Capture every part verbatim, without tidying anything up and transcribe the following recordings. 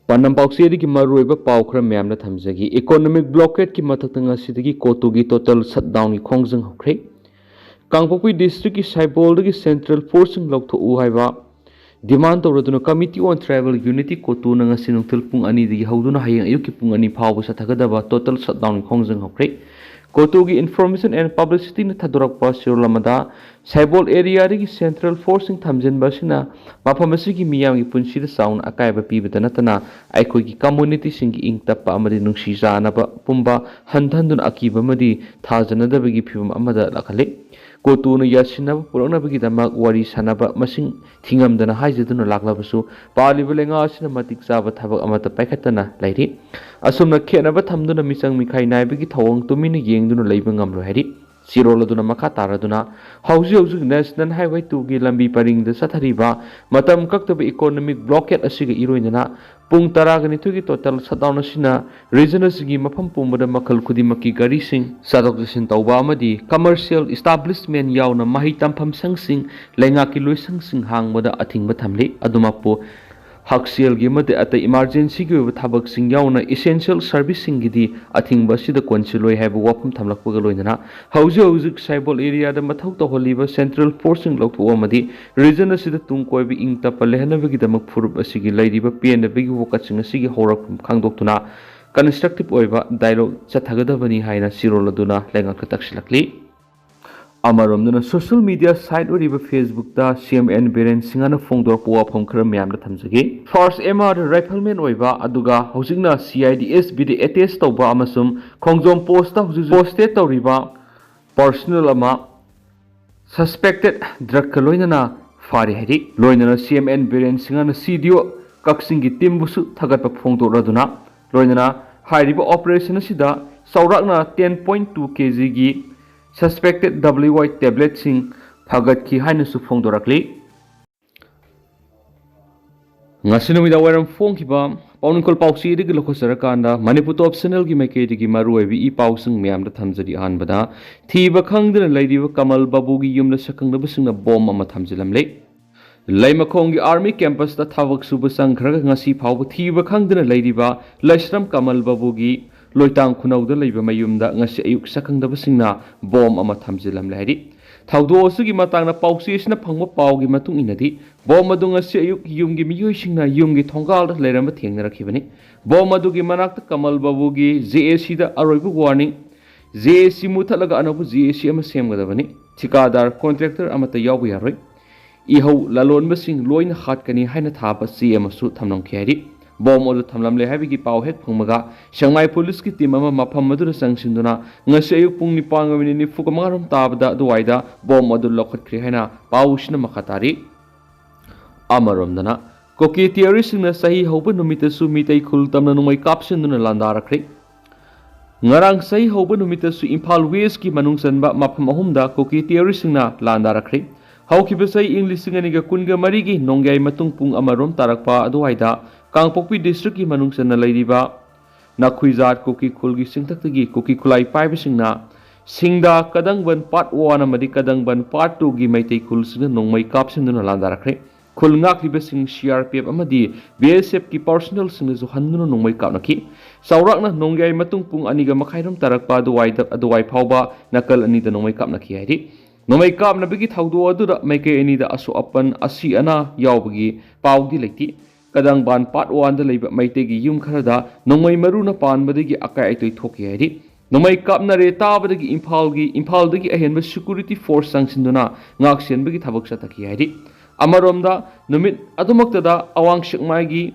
ꯄꯥꯟꯗꯝ ꯄꯥꯎꯆꯦꯗꯒꯤ ꯃꯔꯨꯑꯣꯏꯕ ꯄꯥꯎ ꯈꯔ ꯃꯌꯥꯝꯅ ꯊꯝꯖꯒꯦ꯫ Economic blockade ꯀꯤ ꯃꯊꯛꯇ ꯉꯁꯤꯗꯒꯤ ꯀꯣꯇꯨꯒꯤ total shutdown ꯒꯤ ꯈꯣꯡꯖꯪ ꯍꯧꯈ꯭ꯔꯦ꯫ ꯀꯥꯡꯄꯣꯛꯄꯤ district ꯀꯤ ꯁꯥꯏꯕꯣꯜꯗꯒꯤ central force ꯁꯤꯡ ꯂꯧꯊꯣꯛꯎ ꯍꯥꯏꯕ demand ꯇꯧꯔꯗꯨꯅ Committee on Tribal Unity ꯀꯣꯇꯨꯅ ꯉꯁꯤ ꯅꯨꯡꯊꯤꯜ ꯄꯨꯡ ꯑꯅꯤꯗꯒꯤ ꯍꯧꯗꯨꯅ ꯍꯌꯦꯡ ꯑꯌꯨꯛꯀꯤ ꯄꯨꯡ ꯑꯅꯤ ꯐꯥꯎꯕ ꯆꯠꯊꯒꯗꯕ total shutdown ꯒꯤ ꯈꯣꯡꯖꯪ ꯍꯧꯈ꯭ꯔꯦ꯫ ꯀꯣꯇꯨꯒꯤ Information and Publicity ꯅ ꯊꯥꯗꯣꯔꯛꯄ ꯆꯦꯔꯣꯜ ꯑꯃꯗ, ꯁꯥꯏꯕꯣꯜ area ꯗꯒꯤ central force ꯁꯤꯡ ꯊꯝꯖꯤꯟꯕ ꯑꯁꯤꯅ ꯃꯐꯝ ꯑꯁꯤꯒꯤ ꯃꯤꯌꯥꯝꯒꯤ ꯄꯨꯟꯁꯤꯗ ꯆꯥꯎꯅ ꯑꯀꯥꯏꯕ ꯄꯤꯕꯇ ꯅꯠꯇꯅ ꯑꯩꯈꯣꯏꯒꯤ community ꯁꯤꯡꯒꯤ ꯏꯪ ꯇꯞꯄ ꯑꯃꯗꯤ ꯅꯨꯡꯁꯤ ꯆꯥꯟꯅꯕ ꯄꯨꯝꯕ ꯍꯟꯊꯍꯟꯗꯨꯅ ꯑꯀꯤꯕ ꯑꯃꯗꯤ ꯊꯥꯖꯅꯗꯕꯒꯤ ꯐꯤꯚꯝ ꯑꯃꯗ ꯂꯥꯛꯍꯜꯂꯤ꯫ ꯀꯣꯇꯨꯅ ꯌꯥꯁꯤꯟꯅꯕ ꯄꯨꯔꯛꯅꯕꯒꯤꯗꯃꯛ ꯋꯥꯔꯤ ꯁꯥꯅꯕ ꯃꯁꯤꯡ ꯊꯤꯉꯝꯗꯅ ꯍꯥꯏꯖꯗꯨꯅ ꯂꯥꯛꯂꯕꯁꯨ, ꯄꯥꯜꯂꯤꯕ ꯂꯩꯉꯥꯛ ꯑꯁꯤꯅ ꯃꯇꯤꯛ ꯆꯥꯕ ꯊꯕꯛ ꯑꯃꯠꯇ ꯄꯥꯏꯈꯠꯇꯅ ꯂꯩꯔꯤ꯫ ꯑꯁꯨꯝꯅ ꯈꯦꯠꯅꯕ ꯊꯝꯗꯨꯅ ꯃꯤꯆꯪ ꯃꯤꯈꯥꯏ ꯅꯥꯏꯕꯒꯤ ꯊꯧꯑꯣꯡ ꯇꯨꯃꯤꯟꯅ ꯌꯦꯡꯗꯨꯅ ꯂꯩꯕ ꯉꯝꯂꯣꯏ ꯍꯥꯏꯔꯤ꯫ ꯆꯦꯔꯣꯜ ꯑꯗꯨꯅ ꯃꯈꯥ ꯇꯥꯔꯗꯨꯅ, ꯍꯧꯖꯤꯛ ꯍꯧꯖꯤꯛ National Highway two ꯒꯤ ꯂꯝꯕꯤ ꯄꯔꯤꯡꯗ ꯆꯠꯊꯔꯤꯕ ꯃꯇꯝ ꯀꯛꯇꯕ economic blockade ꯑꯁꯤꯒ ꯏꯔꯣꯏꯅꯅ ꯄꯨꯡ ꯇꯔꯥꯒ ꯅꯤꯊꯣꯏꯒꯤ total shutdown ꯑꯁꯤꯅ region ꯑꯁꯤꯒꯤ ꯃꯐꯝ ꯄꯨꯝꯕꯗ ꯃꯈꯜ ꯈꯨꯗꯤꯡꯃꯛꯀꯤ ꯒꯥꯔꯤꯁꯤꯡ ꯆꯠꯊꯣꯛ ꯆꯠꯁꯤꯟ ꯇꯧꯕ ꯑꯃꯗꯤ commercial establishment ꯌꯥꯎꯅ ꯃꯍꯩ ꯇꯝꯐꯝ ꯁꯪꯁꯤꯡ, ꯂꯩꯉꯥꯛꯀꯤ ꯂꯣꯏꯁꯪꯁꯤꯡ ꯍꯥꯡꯕꯗ ꯑꯊꯤꯡꯕ ꯊꯝꯂꯤ꯫ ꯑꯗꯨꯃꯛꯄꯨ ꯍꯛꯁꯦꯜꯒꯤ ꯑꯃꯗꯤ ꯑꯇꯩ emergency ꯒꯤ ꯑꯣꯏꯕ ꯊꯕꯛꯁꯤꯡ ꯌꯥꯎꯅ essential service ꯁꯤꯡꯒꯤꯗꯤ ꯑꯊꯤꯡꯕ ꯑꯁꯤꯗ ꯀꯣꯟꯁꯤꯜꯂꯣꯏ ꯍꯥꯏꯕ ꯋꯥꯐꯝ ꯊꯝꯂꯛꯄꯒ ꯂꯣꯏꯅꯅ, ꯍꯧꯖꯤꯛ ꯍꯧꯖꯤꯛ ꯁꯥꯏꯕꯣꯜ area ꯗ ꯃꯊꯧ ꯇꯧꯍꯜꯂꯤꯕ central force ꯁꯤꯡ ꯂꯧꯊꯣꯛꯑꯃꯗꯤ region ꯑꯁꯤꯗ ꯇꯨꯡ ꯀꯣꯏꯕ ꯏꯪ ꯇꯞꯄ ꯂꯩꯍꯟꯅꯕꯒꯤꯗꯃꯛ ꯐꯨꯔꯨꯞ ꯑꯁꯤꯒꯤ ꯂꯩꯔꯤꯕ ꯄꯦꯟꯗꯕꯒꯤ ꯋꯥꯀꯠꯁꯤꯡ ꯑꯁꯤꯒꯤ ꯍꯧꯔꯛꯐꯝ ꯈꯪꯗꯣꯛꯇꯨꯅ constructive ꯑꯣꯏꯕ dialogue ꯆꯠꯊꯒꯗꯕꯅꯤ ꯍꯥꯏꯅ ꯆꯦꯔꯣꯜ ꯑꯗꯨꯅ ꯂꯩꯉꯥꯛꯇ ꯇꯛꯁꯤꯜꯂꯛꯂꯤ꯫ ꯑꯃꯔꯣꯝꯗꯅ, social media site ꯑꯣꯏꯔꯤꯕ Facebook ꯇ C M N ꯕꯤꯔꯦꯟ ꯁꯤꯡꯍꯅ ꯐꯣꯡꯗꯣꯔꯛꯄ ꯋꯥꯐꯝ ꯈꯔ ꯃꯌꯥꯝꯗ ꯊꯝꯖꯒꯦ꯫ First M R rifleman ꯑꯣꯏꯕ, ꯑꯗꯨꯒ ꯍꯧꯖꯤꯛꯅ C I D S B the attach ꯇꯧꯕ ꯑꯃꯁꯨꯡ ꯈꯣꯡꯖꯣꯝ post ꯇ ꯍꯧꯖꯤꯛ ꯍꯧꯖꯤꯛ posted ꯇꯧꯔꯤꯕ personnel ꯑꯃ suspected drug ꯀ ꯂꯣꯏꯅꯅ ꯐꯥꯔꯦ ꯍꯥꯏꯔꯤ꯫ ꯂꯣꯏꯅꯅ C M N ꯕꯤꯔꯦꯟ ꯁꯤꯡꯍꯅ C D O ꯀꯛꯆꯤꯡꯒꯤ team ꯕꯨꯁꯨ ꯊꯥꯒꯠꯄ ꯐꯣꯡꯗꯣꯛꯂꯗꯨꯅ, ꯂꯣꯏꯅꯅ ꯍꯥꯏꯔꯤꯕ operation ꯑꯁꯤꯗ ꯆꯥꯎꯔꯥꯛꯅ ten point two K G ꯒꯤ suspected W Y tablet ꯁꯤꯡ ꯐꯥꯒꯠꯈꯤ ꯍꯥꯏꯅꯁꯨ ꯐꯣꯡꯗꯣꯔꯛꯂꯤ꯫ ꯉꯁꯤ ꯅꯨꯃꯤꯗꯥꯡ ꯋꯥꯏꯔꯝ ꯐꯣꯡꯈꯤꯕ ꯄꯥꯎꯅꯤꯡꯈꯣꯜ ꯄꯥꯎꯆꯦꯗꯒꯤ ꯂꯧꯈꯠꯆꯔꯀꯥꯟꯗ ꯃꯅꯤꯄꯨꯔ Top Channel ꯒꯤ ꯃꯥꯏꯀꯩꯗꯒꯤ ꯃꯔꯨꯑꯣꯏꯕ ꯏ ꯄꯥꯎꯁꯤꯡ ꯃꯌꯥꯝꯗ ꯊꯝꯖꯔꯤ꯫ ꯑꯍꯥꯟꯕꯗ, ꯊꯤꯕ ꯈꯪꯗꯅ ꯂꯩꯔꯤꯕ ꯀꯃꯜ ꯕꯥꯕꯨꯒꯤ ꯌꯨꯝꯗ ꯁꯛꯈꯪꯅꯕꯁꯤꯡꯅ bomb ꯑꯃ ꯊꯝꯖꯤꯜꯂꯝꯂꯦ꯫ ꯂꯩꯃꯈꯣꯡꯒꯤ ꯑꯥꯔꯃꯤ ꯀꯦꯝꯄꯁꯇ ꯊꯕꯛ ꯁꯨꯕ ꯆꯪꯈ꯭ꯔꯒ ꯉꯁꯤ ꯐꯥꯎꯕ ꯊꯤꯕ ꯈꯪꯗꯅ ꯂꯩꯔꯤꯕ ꯂꯩꯁ꯭ꯔꯝ ꯀꯃꯜ ꯕꯥꯕꯨꯒꯤ ꯂꯣꯏꯇꯥꯡ ꯈꯨꯅꯧꯗ ꯂꯩꯕ ꯃꯌꯨꯝꯗ ꯉꯁꯤ ꯑꯌꯨꯛ ꯁꯛꯈꯪꯗꯕꯁꯤꯡꯅ ꯕꯣꯝ ꯑꯃ ꯊꯝꯖꯤꯜꯂꯝꯂꯦ ꯍꯥꯏꯔꯤ꯫ ꯊꯧꯗꯣꯛ ꯑꯁꯤꯒꯤ ꯃꯇꯥꯡꯗ ꯄꯥꯎꯆꯦꯁꯤꯅ ꯐꯪꯕ ꯄꯥꯎꯒꯤ ꯃꯇꯨꯡ ꯏꯟꯅꯗꯤ, ꯕꯣꯝ ꯑꯗꯨ ꯉꯁꯤ ꯑꯌꯨꯛ ꯌꯨꯝꯒꯤ ꯃꯤꯑꯣꯏꯁꯤꯡꯅ ꯌꯨꯝꯒꯤ ꯊꯣꯡꯒꯥꯜꯗ ꯂꯩꯔꯝꯕ ꯊꯦꯡꯅꯔꯛꯈꯤꯕꯅꯤ꯫ ꯕꯣꯝ ꯑꯗꯨꯒꯤ ꯃꯅꯥꯛꯇ ꯀꯃꯜ ꯕꯥꯕꯨꯒꯤ ꯖꯦ ꯑꯦ ꯁꯤꯗ ꯑꯔꯣꯏꯕ ꯋꯥꯔꯅꯤꯡ, ꯖꯦ ꯑꯦ ꯁꯤ ꯃꯨꯠꯊꯠꯂꯒ ꯑꯅꯧꯕ ꯖꯦ ꯑꯦ ꯁꯤ ꯑꯃ ꯁꯦꯝꯒꯗꯕꯅꯤ꯫ ꯊꯤꯀꯥꯗꯥꯔ, ꯀꯣꯟꯇ꯭ꯔꯦꯛꯇꯔ ꯑꯃꯠꯇ ꯌꯥꯎꯕ ꯌꯥꯔꯣꯏ꯫ ꯏꯍꯧ ꯂꯂꯣꯟꯕꯁꯤꯡ ꯂꯣꯏꯅ ꯍꯥꯠꯀꯅꯤ ꯍꯥꯏꯅ ꯊꯥꯕ ꯆꯦ ꯑꯃꯁꯨ ꯊꯝꯂꯝꯈꯤ ꯍꯥꯏꯔꯤ꯫ ꯕꯣꯝ ꯑꯗꯨ ꯊꯝꯂꯝꯂꯦ ꯍꯥꯏꯕꯒꯤ ꯄꯥꯎ ꯍꯦꯛ ꯐꯪꯕꯒ ꯁꯦꯡꯃꯥꯏ ꯄꯨꯂꯤꯁꯀꯤ ꯇꯤꯝ ꯑꯃ ꯃꯐꯝ ꯑꯗꯨꯗ ꯆꯪꯁꯤꯟꯗꯨꯅ ꯉꯁꯤ ꯑꯌꯨꯛ ꯄꯨꯡ ꯅꯤꯄꯥꯟꯒ ꯃꯤꯅꯤꯠ ꯅꯤꯐꯨꯒ ꯃꯉꯥꯔꯣꯝ ꯇꯥꯕꯗ ꯑꯗꯨꯋꯥꯏꯗ ꯕꯣꯝ ꯑꯗꯨ ꯂꯧꯈꯠꯈ꯭ꯔꯦ ꯍꯥꯏꯅ ꯄꯥꯎꯁꯤꯅ ꯃꯈꯥ ꯇꯥꯔꯤ꯫ ꯑꯃꯔꯣꯝꯗꯅ, ꯀꯨꯀꯤ ꯇꯦꯔꯣꯔꯤꯁꯁꯤꯡꯅ ꯆꯍꯤ ꯍꯧꯕ ꯅꯨꯃꯤꯠꯇꯁꯨ ꯃꯤꯇꯩ ꯈꯨꯜ ꯇꯝꯅ ꯅꯣꯡꯃꯩ ꯀꯥꯞꯁꯤꯟꯗꯨꯅ ꯂꯥꯟꯗꯥꯔꯛꯈ꯭ꯔꯦ꯫ ꯉꯔꯥꯡ ꯆꯍꯤ ꯍꯧꯕ ꯅꯨꯃꯤꯠꯇꯁꯨ ꯏꯝꯐꯥꯜ ꯋꯦꯁꯀꯤ ꯃꯅꯨꯡ ꯆꯟꯕ ꯃꯐꯝ ꯑꯍꯨꯝꯗ ꯀꯨꯀꯤ ꯇꯦꯔꯣꯔꯤꯁꯁꯤꯡꯅ ꯂꯥꯟꯗꯥꯔꯛꯈ꯭ꯔꯦ꯫ ꯍꯧꯈꯤꯕ ꯆꯍꯤ ꯏꯪ ꯂꯤꯁꯤꯡ ꯑꯅꯤꯒ ꯀꯨꯟꯒ ꯃꯔꯤꯒꯤ ꯅꯣꯡꯌꯥꯏ ꯃꯇꯨꯡ ꯄꯨꯡ ꯑꯃꯔꯣꯝ ꯇꯥꯔꯛꯄ ꯑꯗꯨꯋꯥꯏꯗ ꯀꯥꯡꯄꯣꯛꯄꯤ ꯗꯤꯁꯇ꯭ꯔꯤꯛꯀꯤ ꯃꯅꯨꯡ ꯆꯟꯅ ꯂꯩꯔꯤꯕ ꯅꯥꯈꯨꯏꯖꯥꯠ ꯀꯨꯀꯤ ꯈꯨꯜꯒꯤ ꯆꯤꯡꯊꯛꯇꯒꯤ ꯀꯨꯀꯤ ꯈꯨꯠꯂꯥꯏ ꯄꯥꯏꯕꯁꯤꯡꯅ ꯁꯤꯡꯗꯥ ꯀꯗꯪꯕꯟ ꯄꯥꯔꯠ ꯋꯥꯟ ꯑꯃꯗꯤ ꯀꯗꯪꯕꯟ ꯄꯥꯔꯠ ꯇꯨꯒꯤ ꯃꯩꯇꯩ ꯈꯨꯜꯁꯤꯡꯗ ꯅꯣꯡꯃꯩ ꯀꯥꯞꯁꯤꯟꯗꯨꯅ ꯂꯥꯟꯗꯥꯔꯛꯈ꯭ꯔꯦ꯫ ꯈꯨꯜ ꯉꯥꯛꯂꯤꯕꯁꯤꯡ ꯁꯤ ꯑꯥꯔ ꯄꯤ ꯑꯦꯐ ꯑꯃꯗꯤ ꯕꯤ ꯑꯦꯁ ꯑꯦꯐꯀꯤ ꯄꯥꯔꯁꯣꯅꯦꯜꯁꯤꯡꯅꯁꯨ ꯍꯟꯗꯨꯅ ꯅꯣꯡꯃꯩ ꯀꯥꯞꯅꯈꯤ꯫ ꯆꯥꯎꯔꯥꯛꯅ ꯅꯣꯡꯌꯥꯏ ꯃꯇꯨꯡ ꯄꯨꯡ ꯑꯅꯤꯒ ꯃꯈꯥꯏꯔꯣꯝ ꯇꯥꯔꯛꯄ ꯑꯗꯨꯋꯥꯏꯗ, ꯑꯗꯨꯋꯥꯏ ꯐꯥꯎꯕ ꯅꯥꯀꯜ ꯑꯅꯤꯗ ꯅꯣꯡꯃꯩ ꯀꯥꯞꯅꯈꯤ ꯍꯥꯏꯔꯤ꯫ ꯅꯣꯡꯃꯩ ꯀꯥꯞꯅꯕꯒꯤ ꯊꯧꯗꯣꯛ ꯑꯗꯨꯗ ꯃꯥꯏꯀꯩ ꯑꯅꯤꯗ ꯑꯁꯣꯛ ꯑꯄꯟ, ꯑꯁꯤ ꯑꯅꯥ ꯌꯥꯎꯕꯒꯤ ꯄꯥꯎꯗꯤ ꯂꯩꯇꯦ꯫ ꯀꯗꯪꯕꯥꯟ ꯄꯥꯔꯠ ꯋꯥꯟꯗ ꯂꯩꯕ ꯃꯩꯇꯩꯒꯤ ꯌꯨꯝ ꯈꯔꯗ ꯅꯣꯡꯃꯩ ꯃꯔꯨꯅ ꯄꯥꯟꯕꯗꯒꯤ ꯑꯀꯥꯏ ꯑꯇꯣꯏ ꯊꯣꯛꯈꯤ ꯍꯥꯏꯔꯤ꯫ ꯅꯣꯡꯃꯩ ꯀꯥꯞꯅꯔꯦ ꯇꯥꯕꯗꯒꯤ ꯏꯝꯐꯥꯜꯒꯤ, ꯏꯝꯐꯥꯜꯗꯒꯤ ꯑꯍꯦꯟꯕ ꯁꯦꯀ꯭ꯌꯨꯔꯤꯇꯤ ꯐꯣꯔꯁ ꯆꯪꯁꯤꯟꯗꯨꯅ ꯉꯥꯛ ꯁꯦꯟꯕꯒꯤ ꯊꯕꯛ ꯆꯠꯊꯈꯤ ꯍꯥꯏꯔꯤ꯫ ꯑꯃꯔꯣꯝꯗ, ꯅꯨꯃꯤꯠ ꯑꯗꯨꯃꯛꯇꯗ ꯑꯋꯥꯡ ꯁꯦꯛꯃꯥꯏꯒꯤ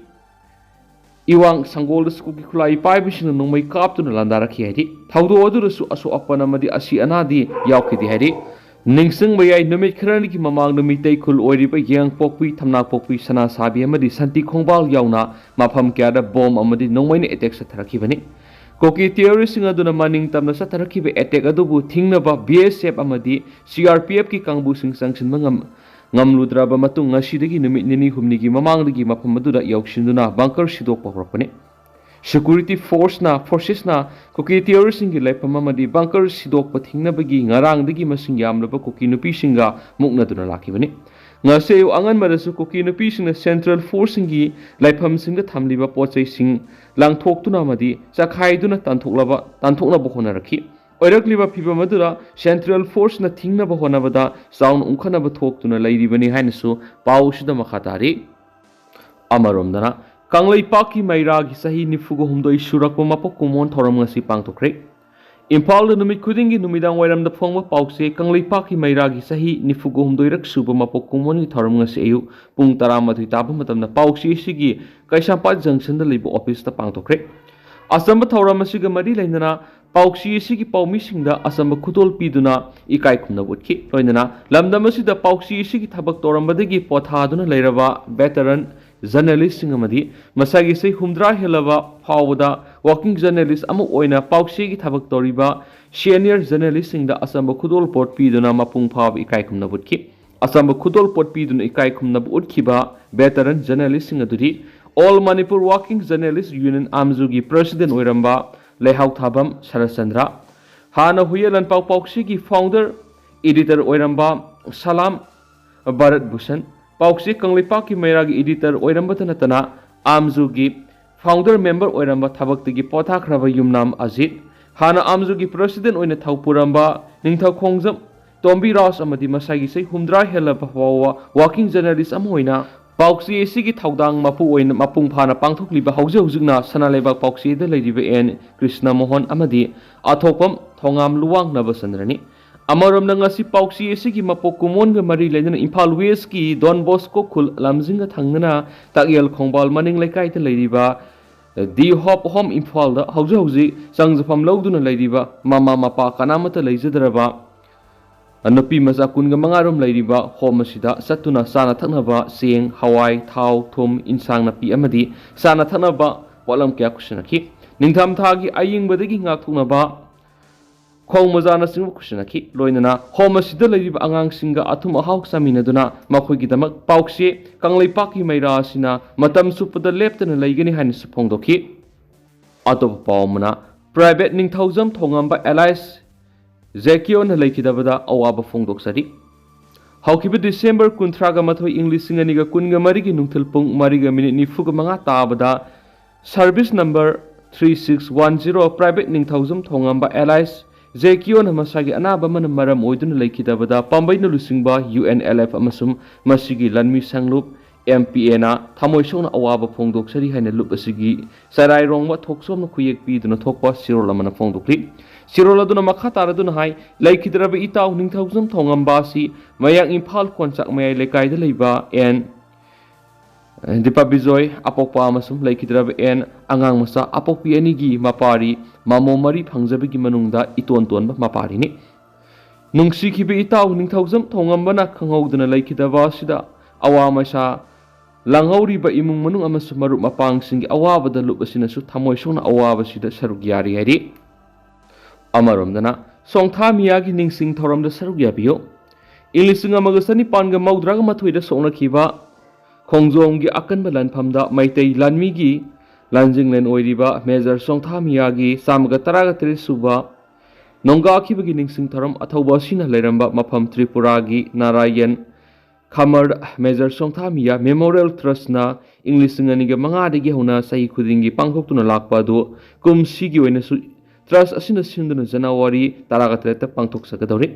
ꯏꯋꯥꯡ ꯁꯪꯒꯣꯜꯗꯁꯨ ꯀꯨꯀꯤ ꯈꯨꯠꯂꯥꯏ ꯄꯥꯏꯕꯁꯤꯡꯅ ꯅꯣꯡꯃꯩ ꯀꯥꯞꯇꯨꯅ ꯂꯥꯟꯗꯥꯔꯛꯈꯤ ꯍꯥꯏꯔꯤ꯫ ꯊꯧꯗꯣꯛ ꯑꯗꯨꯗꯁꯨ ꯑꯁꯣꯛ ꯑꯄꯟ ꯑꯃꯗꯤ ꯑꯁꯤ ꯑꯅꯥꯗꯤ ꯌꯥꯎꯈꯤꯗꯦ ꯍꯥꯏꯔꯤ꯫ ꯅꯤꯡꯁꯤꯡꯕ ꯌꯥꯏ, ꯅꯨꯃꯤꯠ ꯈꯔꯅꯤꯒꯤ ꯃꯃꯥꯡꯗ ꯃꯤꯇꯩ ꯈꯨꯜ ꯑꯣꯏꯔꯤꯕ ꯌꯦꯡꯄꯣꯛꯄꯤ, ꯊꯝꯅꯥꯄꯣꯛꯄꯤ, ꯁꯅꯥꯁꯥꯕꯤ ꯑꯃꯗꯤ ꯁꯟꯇꯤ ꯈꯣꯡꯕꯥꯜ ꯌꯥꯎꯅ ꯃꯐꯝ ꯀꯌꯥꯗ ꯕꯣꯝ ꯑꯃꯗꯤ ꯅꯣꯡꯃꯩꯅ ꯑꯦꯇꯦꯛ ꯆꯠꯊꯔꯛꯈꯤꯕꯅꯤ꯫ ꯀꯨꯀꯤ ꯇꯦꯔꯣꯔꯤꯁꯁꯤꯡ ꯑꯗꯨꯅ ꯃꯅꯤꯡ ꯇꯝꯅ ꯆꯠꯊꯔꯛꯈꯤꯕ ꯑꯦꯇꯦꯛ ꯑꯗꯨꯕꯨ ꯊꯤꯡꯅꯕ ꯕꯤ ꯑꯦꯁ ꯑꯦꯐ ꯑꯃꯗꯤ ꯁꯤ ꯑꯥꯔ ꯄꯤ ꯑꯦꯐꯀꯤ ꯀꯥꯡꯕꯨꯁꯤꯡ ꯆꯪꯁꯤꯟꯕ ꯉꯝ-, ꯉꯝꯂꯨꯗ꯭ꯔꯕ ꯃꯇꯨꯡ, ꯉꯁꯤꯗꯒꯤ ꯅꯨꯃꯤꯠ ꯅꯤꯅꯤ ꯍꯨꯝꯅꯤꯒꯤ ꯃꯃꯥꯡꯗꯒꯤ ꯃꯐꯝ ꯑꯗꯨꯗ ꯌꯧꯁꯤꯟꯗꯨꯅ ꯕꯪꯀꯔ ꯁꯤꯗꯣꯛꯄ ꯍꯧꯔꯛꯄꯅꯤ꯫ ꯁꯦꯀ꯭ꯌꯨꯔꯤꯇꯤ ꯐꯣꯔꯁꯅ, ꯐꯣꯔꯁꯦꯁꯅ ꯀꯨꯀꯤ ꯇꯦꯔꯣꯔꯤꯁꯁꯤꯡꯒꯤ ꯂꯩꯐꯝ ꯑꯃꯗꯤ ꯕꯪꯀꯔ ꯁꯤꯗꯣꯛꯄ ꯊꯤꯡꯅꯕꯒꯤ ꯉꯔꯥꯡꯗꯒꯤ ꯃꯁꯤꯡ ꯌꯥꯝꯂꯕ ꯀꯨꯀꯤ ꯅꯨꯄꯤꯁꯤꯡꯒ ꯃꯨꯛꯅꯗꯨꯅ ꯂꯥꯛꯈꯤꯕꯅꯤ꯫ ꯉꯁꯤ ꯑꯌꯨꯛ ꯑꯉꯟꯕꯗꯁꯨ ꯀꯨꯀꯤ ꯅꯨꯄꯤꯁꯤꯡꯅ ꯁꯦꯟꯇ꯭ꯔꯦꯜ ꯐꯣꯔꯁꯁꯤꯡꯒꯤ ꯂꯩꯐꯝꯁꯤꯡꯗ ꯊꯝꯂꯤꯕ ꯄꯣꯠ ꯆꯩꯁꯤꯡ ꯂꯪꯊꯣꯛꯇꯨꯅ ꯑꯃꯗꯤ ꯆꯈꯥꯏꯗꯨꯅ ꯇꯥꯟꯊꯣꯛꯂꯕ ꯇꯥꯟꯊꯣꯛꯅꯕ ꯍꯣꯠꯅꯔꯛꯈꯤ꯫ ꯑꯣꯏꯔꯛꯂꯤꯕ ꯐꯤꯚꯝ ꯑꯗꯨꯗ ꯁꯦꯟꯇ꯭ꯔꯦꯜ ꯐꯣꯔꯁꯅ ꯊꯤꯡꯅꯕ ꯍꯣꯠꯅꯕꯗ ꯆꯥꯎꯅ ꯎꯪꯈꯠꯅꯕ ꯊꯣꯛꯇꯨꯅ ꯂꯩꯔꯤꯕꯅꯤ ꯍꯥꯏꯅꯁꯨ ꯄꯥꯎꯁꯤꯗ ꯃꯈꯥ ꯇꯥꯔꯤ꯫ ꯑꯃꯔꯣꯝꯗꯅ, ꯀꯪꯂꯩꯄꯥꯛꯀꯤ ꯃꯩꯔꯥꯒꯤ ꯆꯍꯤ ꯅꯤꯐꯨꯒ ꯍꯨꯝꯗꯣꯏ ꯁꯨꯔꯛꯄ ꯃꯄꯣꯛ ꯀꯨꯝꯑꯣꯟ ꯊꯧꯔꯝ ꯉꯁꯤ ꯄꯥꯡꯊꯣꯛꯈ꯭ꯔꯦ꯫ ꯏꯝꯐꯥꯜꯗ ꯅꯨꯃꯤꯠ ꯈꯨꯗꯤꯡꯒꯤ ꯅꯨꯃꯤꯗꯥꯡ ꯋꯥꯏꯔꯝꯗ ꯐꯣꯡꯕ ꯄꯥꯎꯆꯦ ꯀꯪꯂꯩꯄꯥꯛꯀꯤ ꯃꯩꯔꯥꯒꯤ ꯆꯍꯤ ꯅꯤꯐꯨꯒ ꯍꯨꯝꯗꯣꯏꯔꯛ ꯁꯨꯕ ꯃꯄꯣꯛ ꯀꯨꯝꯑꯣꯟꯒꯤ ꯊꯧꯔꯝ ꯉꯁꯤ ꯑꯌꯨꯛ ꯄꯨꯡ ꯇꯔꯥꯃꯥꯊꯣꯏ ꯇꯥꯕ ꯃꯇꯝꯗ ꯄꯥꯎꯆꯦ ꯑꯁꯤꯒꯤ ꯀꯩꯁꯥꯝꯄꯥꯠ ꯖꯪꯁꯟꯗ ꯂꯩꯕ ꯑꯣꯐꯤꯁꯇ ꯄꯥꯡꯊꯣꯛꯈ꯭ꯔꯦ꯫ ꯑꯆꯝꯕ ꯊꯧꯔꯝ ꯑꯁꯤꯒ ꯃꯔꯤ ꯂꯩꯅꯅ ꯄꯥꯎꯆꯦ ꯑꯁꯤꯒꯤ ꯄꯥꯎꯃꯤꯁꯤꯡꯗ ꯑꯆꯝꯕ ꯈꯨꯗꯣꯜ ꯄꯤꯗꯨꯅ ꯏꯀꯥꯏ ꯈꯨꯝꯅꯕ ꯎꯠꯈꯤ꯫ ꯂꯣꯏꯅꯅ ꯂꯝꯗꯝ ꯑꯁꯤꯗ ꯄꯥꯎꯆꯦ ꯑꯁꯤꯒꯤ ꯊꯕꯛ ꯇꯧꯔꯝꯕꯗꯒꯤ ꯄꯣꯊꯥꯗꯨꯅ ꯂꯩꯔꯕ ꯚꯦꯇꯔꯟ ꯖꯔꯅꯦꯂꯤꯁꯁꯤꯡ ꯑꯃꯗꯤ ꯃꯁꯥꯒꯤ ꯆꯍꯤ ꯍꯨꯝꯗ꯭ꯔꯥ ꯍꯦꯜꯂꯕ ꯐꯥꯎꯕꯗ ꯋꯥꯔꯀꯤꯡ ꯖꯔꯅꯦꯂꯤꯁ ꯑꯃ ꯑꯣꯏꯅ ꯄꯥꯎꯆꯦꯒꯤ ꯊꯕꯛ ꯇꯧꯔꯤꯕ ꯁꯦꯅꯤꯌꯔ ꯖꯔꯅꯦꯂꯤꯁꯁꯤꯡꯗ ꯑꯆꯝꯕ ꯈꯨꯗꯣꯜꯄꯣꯠ ꯄꯤꯗꯨꯅ ꯃꯄꯨꯡ ꯐꯥꯕ ꯏꯀꯥꯏ ꯈꯨꯝꯅꯕ ꯎꯠꯈꯤ꯫ ꯑꯆꯝꯕ ꯈꯨꯗꯣꯜꯄꯣꯠ ꯄꯤꯗꯨꯅ ꯏꯀꯥꯏ ꯈꯨꯝꯅꯕ ꯎꯠꯈꯤꯕ ꯚꯦꯇꯔꯟ ꯖꯔꯅꯦꯂꯤꯁꯁꯤꯡ ꯑꯗꯨꯗꯤ all Manipur working journalist union, ꯑꯥꯝꯖꯨꯒꯤ ꯄ꯭ꯔꯦꯁꯤꯗꯦꯟꯠ ꯑꯣꯏꯔꯝꯕ ꯂꯩꯍꯥꯎꯊꯥꯕꯝ ꯁꯔꯠꯆꯟꯗ꯭ꯔ, ꯍꯥꯟꯅ ꯍꯨꯏꯌꯦꯟ ꯂꯥꯟꯄꯥꯎ ꯄꯥꯎꯆꯦꯒꯤ ꯐꯥꯎꯟꯗꯔ ꯏꯗꯤꯇꯔ ꯑꯣꯏꯔꯝꯕ ꯁꯂꯥꯝ ꯚꯥꯔꯠ ꯚꯨꯁꯟ, ꯄꯥꯎꯆꯦ ꯀꯪꯂꯩꯄꯥꯛꯀꯤ ꯃꯩꯔꯥꯒꯤ ꯏꯗꯤꯇꯔ ꯑꯣꯏꯔꯝꯕꯇ ꯅꯠꯇꯅ ꯑꯥꯝꯖꯨꯒꯤ ꯐꯥꯎꯟꯗꯔ ꯃꯦꯝꯕꯔ ꯑꯣꯏꯔꯝꯕ ꯊꯕꯛꯇꯒꯤ ꯄꯣꯊꯥꯈ꯭ꯔꯕ ꯌꯨꯝꯅꯥꯝ ꯑꯖꯤꯠ, ꯍꯥꯟꯅ ꯑꯥꯝꯖꯨꯒꯤ ꯄ꯭ꯔꯦꯁꯤꯗꯦꯟꯠ ꯑꯣꯏꯅ ꯊꯧ ꯄꯨꯔꯝꯕ ꯅꯤꯡꯊꯧꯈꯣꯡꯖꯝ ꯇꯣꯝꯕꯤ ꯔꯥꯖ ꯑꯃꯗꯤ ꯃꯁꯥꯒꯤ ꯆꯍꯤ ꯍꯨꯝꯗ꯭ꯔꯥ ꯍꯦꯜꯂꯕ ꯐꯥꯎꯕ ꯋꯥꯔꯀꯤꯡ ꯖꯔꯅꯦꯂꯤꯁ ꯑꯃ ꯑꯣꯏꯅ ꯄꯥꯎꯆꯦ ꯑꯁꯤꯒꯤ ꯊꯧꯗꯥꯡ ꯃꯄꯨ ꯑꯣꯏꯅ ꯃꯄꯨꯡ ꯐꯥꯅ ꯄꯥꯡꯊꯣꯛꯂꯤꯕ ꯍꯧꯖꯤꯛ ꯍꯧꯖꯤꯛꯅ ꯁꯅꯥ ꯂꯩꯕꯥꯛ ꯄꯥꯎꯆꯦꯗ ꯂꯩꯔꯤꯕ ꯑꯦꯟ ꯀ꯭ꯔꯤꯁꯅ ꯃꯣꯍꯟ ꯑꯃꯗꯤ ꯑꯊꯣꯛꯄꯝ ꯊꯣꯉꯥꯝ ꯂꯨꯋꯥꯡ ꯅꯕꯆꯟꯗ꯭ꯔꯅꯤ꯫ ꯑꯃꯔꯣꯝꯗ ꯉꯁꯤ ꯄꯥꯎꯆꯦ ꯑꯁꯤꯒꯤ ꯃꯄꯣꯛ ꯀꯨꯝꯑꯣꯟꯒ ꯃꯔꯤ ꯂꯩꯅꯅ ꯏꯝꯐꯥꯜ ꯋꯦꯁꯀꯤ ꯗꯣꯟ ꯕꯣꯁꯀꯣ ꯈꯨꯜ ꯂꯝꯖꯤꯡꯒ ꯊꯪꯅꯅ ꯇꯥꯛꯌꯦꯜ ꯈꯣꯡꯕꯥꯜ ꯃꯅꯤꯡ ꯂꯩꯀꯥꯏꯗ ꯂꯩꯔꯤꯕ ꯗꯤ ꯍꯣꯞ ꯍꯣꯝ ꯏꯝꯐꯥꯜꯗ ꯍꯧꯖꯤꯛ ꯍꯧꯖꯤꯛ ꯆꯪꯖꯐꯝ ꯂꯧꯗꯨꯅ ꯂꯩꯔꯤꯕ ꯃꯃꯥ ꯃꯄꯥ ꯀꯅꯥꯃꯠꯇ ꯂꯩꯖꯗ꯭ꯔꯕ ꯅꯨꯄꯤ ꯃꯆꯥ ꯀꯨꯟꯒ ꯃꯉꯥ ꯔꯣꯝ ꯂꯩꯔꯤꯕ ꯍꯣꯝ ꯑꯁꯤꯗ ꯆꯠꯇꯨꯅ ꯆꯥꯅ ꯊꯛꯅꯕ ꯆꯦꯡ, ꯍꯋꯥꯏ, ꯊꯥꯎ, ꯊꯨꯝ, ꯏꯟꯁꯥꯡ ꯅꯥꯄꯤ ꯑꯃꯗꯤ ꯆꯥꯅ ꯊꯛꯅꯕ ꯄꯣꯠꯂꯝ ꯀꯌꯥ ꯈꯨꯠꯁꯤꯟꯅꯈꯤ꯫ ꯅꯤꯡꯊꯝꯊꯥꯒꯤ ꯑꯏꯪꯕꯗꯒꯤ ꯉꯥꯛꯊꯣꯛꯅꯕ ꯈꯣꯡ ꯃꯣꯖꯥꯅꯆꯤꯡꯕ ꯈꯨꯠꯁꯤꯟꯅꯈꯤ꯫ ꯂꯣꯏꯅꯅ ꯍꯣꯝ ꯑꯁꯤꯗ ꯂꯩꯔꯤꯕ ꯑꯉꯥꯡꯁꯤꯡꯒ ꯑꯊꯨꯝ ꯑꯍꯥꯎ ꯆꯥꯃꯤꯟꯅꯗꯨꯅ ꯃꯈꯣꯏꯒꯤꯗꯃꯛ ꯄꯥꯎꯆꯦ ꯀꯪꯂꯩꯄꯥꯛꯀꯤ ꯃꯩꯔꯥ ꯑꯁꯤꯅ ꯃꯇꯝ ꯆꯨꯞꯄꯗ ꯂꯦꯞꯇꯅ ꯂꯩꯒꯅꯤ ꯍꯥꯏꯅꯁꯨ ꯐꯣꯡꯗꯣꯛꯈꯤ꯫ ꯑꯇꯣꯞꯄ ꯄꯥꯎ ꯑꯃꯅ, ꯄ꯭ꯔꯥꯏꯚꯦꯠ ꯅꯤꯡꯊꯧꯖꯝ ꯊꯣꯉꯝꯕ ꯑꯦꯂꯥꯏꯁ ꯖꯦꯀꯤꯌꯣꯅ ꯂꯩꯈꯤꯗꯕꯗ ꯑꯋꯥꯕ ꯐꯣꯡꯗꯣꯛꯆꯔꯤ꯫ ꯍꯧꯈꯤꯕ ꯗꯤꯁꯦꯝꯕꯔ ꯀꯨꯟꯊ꯭ꯔꯥꯒ ꯃꯥꯊꯣꯏ, ꯏꯪ ꯂꯤꯁꯤꯡ ꯑꯅꯤꯒ ꯀꯨꯟꯒ ꯃꯔꯤꯒꯤ ꯅꯨꯡꯊꯤꯜ ꯄꯨꯡ ꯃꯔꯤꯒ ꯃꯤꯅꯤꯠ ꯅꯤꯐꯨꯒ ꯃꯉꯥ ꯇꯥꯕꯗ service number three six one zero private ꯅꯤꯡꯊꯧꯖꯝ ꯊꯣꯡꯉꯝꯕ alias ꯖꯦ ꯀꯤꯌꯣꯟꯅ ꯃꯁꯥꯒꯤ ꯑꯅꯥꯕ ꯑꯃꯅ ꯃꯔꯝ ꯑꯣꯏꯗꯨꯅ ꯂꯩꯈꯤꯗꯕꯗ ꯄꯥꯝꯕꯩꯅ ꯂꯨꯆꯤꯡꯕ ꯌꯨ ꯑꯦꯟ ꯑꯦꯜ ꯑꯦꯐ ꯑꯃꯁꯨꯡ ꯃꯁꯤꯒꯤ ꯂꯟꯃꯤ ꯁꯪꯂꯨꯞ ꯑꯦꯝ ꯄꯤ ꯑꯦꯅ ꯊꯃꯣꯏ ꯁꯣꯛꯅ ꯑꯋꯥꯕ ꯐꯣꯡꯗꯣꯛꯆꯔꯤ ꯍꯥꯏꯅ ꯂꯨꯞ ꯑꯁꯤꯒꯤ ꯆꯔꯥꯏꯔꯣꯡꯕ ꯊꯣꯛꯆꯣꯝꯅ ꯈꯨꯌꯦꯛ ꯄꯤꯗꯨꯅ ꯊꯣꯛꯄ ꯆꯦꯔꯣꯜ ꯑꯃꯅ ꯐꯣꯡꯗꯣꯛꯂꯤ꯫ ꯆꯦꯔꯣꯜ ꯑꯗꯨꯅ ꯃꯈꯥ ꯇꯥꯔꯗꯨꯅ ꯍꯥꯏ, ꯂꯩꯈꯤꯗ꯭ꯔꯕ ꯏꯇꯥꯎ ꯅꯤꯡꯊꯧꯖꯝ ꯊꯣꯡꯉꯝꯕ ꯑꯁꯤ ꯃꯌꯥꯡ ꯏꯝꯐꯥꯜ ꯀꯣꯟꯆꯥꯛ ꯃꯌꯥꯏ ꯂꯩꯀꯥꯏꯗ ꯂꯩꯕ ꯑꯦꯟ ꯗꯤꯄꯥ ꯕꯤꯖꯣꯏ ꯑꯄꯣꯛꯄ ꯑꯃꯁꯨꯡ ꯂꯩꯈꯤꯗ꯭ꯔꯕ ꯑꯦꯟ ꯑꯉꯥꯡ ꯃꯆꯥ ꯑꯄꯣꯛꯄꯤ ꯑꯅꯤꯒꯤ ꯃꯄꯥꯔꯤ ꯃꯃꯣ ꯃꯔꯤ ꯐꯪꯖꯕꯒꯤ ꯃꯅꯨꯡꯗ ꯏꯇꯣꯟ ꯇꯣꯟꯕ ꯃꯄꯥꯔꯤꯅꯤ꯫ ꯅꯨꯡꯁꯤꯈꯤꯕ ꯏꯇꯥꯎ ꯅꯤꯡꯊꯧꯖꯝ ꯊꯣꯡꯉꯝꯕꯅ ꯈꯪꯍꯧꯗꯅ ꯂꯩꯈꯤꯗꯕ ꯑꯁꯤꯗ ꯑꯋꯥ ꯃꯩꯁꯥ ꯂꯥꯡꯍꯧꯔꯤꯕ ꯏꯃꯨꯡ ꯃꯅꯨꯡ ꯑꯃꯁꯨꯡ ꯃꯔꯨꯞ ꯃꯄꯥꯡꯁꯤꯡꯒꯤ ꯑꯋꯥꯕꯗ ꯂꯨꯞ ꯑꯁꯤꯅꯁꯨ ꯊꯃꯣꯏ ꯁꯣꯛꯅ ꯑꯋꯥꯕꯁꯤꯗ ꯁꯔꯨꯛ ꯌꯥꯔꯤ ꯍꯥꯏꯔꯤ꯫ ꯑꯃꯔꯣꯝꯗꯅ ꯁꯣꯡꯊꯥ ꯃꯤꯌꯥꯒꯤ ꯅꯤꯡꯁꯤꯡ ꯊꯧꯔꯝꯗ ꯁꯔꯨꯛ ꯌꯥꯕꯤꯌꯨ꯫ ꯏꯪ ꯂꯤꯁꯤꯡ ꯑꯃꯒ ꯆꯅꯤꯄꯥꯟꯒ ꯃꯧꯗ꯭ꯔꯥꯒ ꯃꯥꯊꯣꯏꯗ ꯁꯣꯛꯅꯈꯤꯕ ꯈꯣꯡꯖꯣꯝꯒꯤ ꯑꯀꯟꯕ ꯂꯥꯟꯐꯝꯗ ꯃꯩꯇꯩ ꯂꯥꯟꯃꯤꯒꯤ ꯂꯥꯟꯖꯦꯡꯂꯦꯟ ꯑꯣꯏꯔꯤꯕ ꯃꯦꯖꯔ ꯁꯣꯡꯊꯥ ꯃꯤꯌꯥꯒꯤ ꯆꯥꯝꯃꯒ ꯇꯔꯥꯒ ꯇꯔꯦꯠ ꯁꯨꯕ ꯅꯣꯡꯒꯥꯈꯤꯕꯒꯤ ꯅꯤꯡꯁꯤꯡ ꯊꯧꯔꯝ ꯑꯊꯧꯕ ꯑꯁꯤꯅ ꯂꯩꯔꯝꯕ ꯃꯐꯝ ꯇ꯭ꯔꯤꯄꯨꯔꯥꯒꯤ ꯅꯥꯔꯥꯌꯟ ꯈꯃꯔ ꯃꯦꯖꯔ ꯁꯣꯡꯊꯥ ꯃꯤꯌꯥ ꯃꯦꯃꯣꯔꯤꯌꯦꯜ ꯇ꯭ꯔꯁꯅ ꯏꯪ ꯂꯤꯁꯤꯡ ꯑꯅꯤꯒ ꯃꯉꯥꯗꯒꯤ ꯍꯧꯅ ꯆꯍꯤ ꯈꯨꯗꯤꯡꯒꯤ ꯄꯥꯡꯊꯣꯛꯇꯨꯅ ꯂꯥꯛꯄ ꯑꯗꯨ ꯀꯨꯝꯁꯤꯒꯤ ꯑꯣꯏꯅꯁꯨ ꯇ꯭ꯔꯁ ꯑꯁꯤꯅ ꯁꯤꯟꯗꯨꯅ ꯖꯅꯋꯥꯔꯤ ꯇꯔꯥꯒ ꯇꯔꯦꯠꯇ ꯄꯥꯡꯊꯣꯛꯆꯒꯗꯧꯔꯤ꯫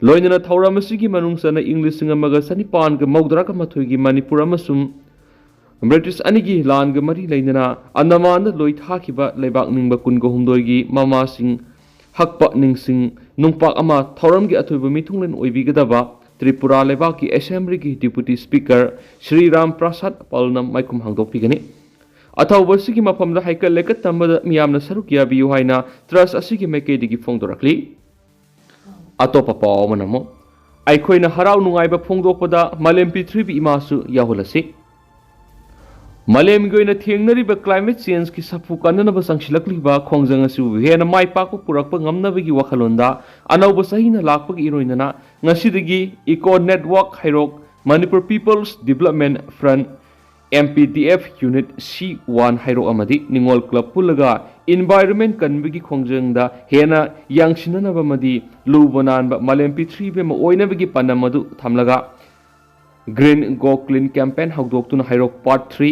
ꯂꯣꯏꯅꯅ ꯊꯧꯔꯝ ꯑꯁꯤꯒꯤ ꯃꯅꯨꯡ ꯆꯟꯅ ꯏꯪ ꯂꯤꯁꯤꯡ ꯑꯃꯒ ꯆꯅꯤꯄꯥꯟꯒ ꯃꯧꯗ꯭ꯔꯥꯒ ꯃꯥꯊꯣꯏꯒꯤ ꯃꯅꯤꯄꯨꯔ ꯑꯃꯁꯨꯡ ꯕ꯭ꯔꯤꯇꯤꯁ ꯑꯅꯤꯒꯤ ꯂꯥꯟꯒ ꯃꯔꯤ ꯂꯩꯅꯅ ꯑꯟꯗꯃꯥꯟꯗ ꯂꯣꯏ ꯊꯥꯈꯤꯕ ꯂꯩꯕꯥꯛ ꯅꯤꯡꯕ ꯀꯨꯟꯒ ꯍꯨꯝꯗꯣꯏꯒꯤ ꯃꯃꯥꯁꯤꯡ ꯍꯛꯄ ꯅꯤꯡꯁꯤꯡ ꯅꯨꯡꯄꯥꯛ ꯑꯃ ꯊꯧꯔꯝꯒꯤ ꯑꯊꯣꯏꯕ ꯃꯤꯊꯨꯡꯂꯦꯟ ꯑꯣꯏꯕꯤꯒꯗꯕ ꯇ꯭ꯔꯤꯄꯨꯔꯥ ꯂꯩꯕꯥꯛꯀꯤ ꯑꯦꯁꯦꯝꯕ꯭ꯂꯤꯒꯤ ꯗꯤꯄꯨꯇꯤ ꯁ꯭ꯄꯤꯀꯔ ꯁ꯭ꯔꯤ ꯔꯥꯝ ꯄ꯭ꯔꯁꯥꯗ ꯄꯜꯅ ꯃꯥꯏꯈꯨꯝ ꯍꯥꯡꯗꯣꯛꯄꯤꯒꯅꯤ꯫ ꯑꯊꯧꯕ ꯑꯁꯤꯒꯤ ꯃꯐꯝꯗ ꯍꯩꯀꯠ ꯂꯩꯀꯠ ꯇꯝꯕꯗ ꯃꯤꯌꯥꯝꯅ ꯁꯔꯨꯛ ꯌꯥꯕꯤꯌꯨ ꯍꯥꯏꯅ ꯇ꯭ꯔꯁ ꯑꯁꯤꯒꯤ ꯃꯥꯏꯀꯩꯗꯒꯤ ꯐꯣꯡꯗꯣꯔꯛꯂꯤ꯫ ꯑꯇꯣꯞꯄ ꯄꯥꯎ ꯑꯃꯅ ꯑꯃꯨꯛ, ꯑꯩꯈꯣꯏꯅ ꯍꯔꯥꯎ ꯅꯨꯡꯉꯥꯏꯕ ꯐꯣꯡꯗꯣꯛꯄꯗ ꯃꯥꯂꯦꯝ ꯄ꯭ꯔꯤꯊꯤꯕꯤ ꯏꯃꯥꯁꯨ ꯌꯥꯎꯍꯜꯂꯁꯤ꯫ ꯃꯥꯂꯦꯝꯒꯤ ꯑꯣꯏꯅ ꯊꯦꯡꯅꯔꯤꯕ climate changeꯀꯤ ꯁꯥꯐꯨ ꯀꯟꯅꯅꯕ ꯆꯪꯁꯤꯜꯂꯛꯂꯤꯕ ꯈꯣꯡꯖꯪ ꯑꯁꯤꯕꯨ ꯍꯦꯟꯅ ꯃꯥꯏ ꯄꯥꯛꯄ ꯄꯨꯔꯛꯄ ꯉꯝꯅꯕꯒꯤ ꯋꯥꯈꯜꯂꯣꯟꯗ ꯑꯅꯧꯕ ꯆꯍꯤꯅ ꯂꯥꯛꯄꯒ ꯏꯔꯣꯏꯅꯅ ꯉꯁꯤꯗꯒꯤ Eco Network ꯍꯩꯔꯣꯛ Manipur People's Development Front M P D F unit ꯁꯤ ꯋꯥꯟ ꯍꯩꯔꯣꯛ ꯑꯃꯗꯤ ꯅꯤꯉꯣꯜ ꯀ꯭ꯂꯕ ꯄꯨꯜꯂꯒ ꯏꯟꯚꯥꯏꯔꯣꯟꯃꯦꯟ ꯀꯟꯕꯒꯤ ꯈꯣꯡꯖꯪꯗ ꯍꯦꯟꯅ ꯌꯥꯡꯁꯤꯟꯅꯅꯕ ꯑꯃꯗꯤ ꯂꯨꯕ ꯅꯥꯟꯕ ꯃꯥꯂꯦꯝ ꯄ꯭ꯔꯤꯊꯤꯕꯤ ꯑꯃ ꯑꯣꯏꯅꯕꯒꯤ ꯄꯥꯟꯗꯝ ꯑꯗꯨ ꯊꯝꯂꯒ Green Go Clean campaign ꯍꯧꯗꯣꯛꯇꯨꯅ ꯍꯩꯔꯣꯛ ꯄꯥꯔꯠ ꯊ꯭ꯔꯤ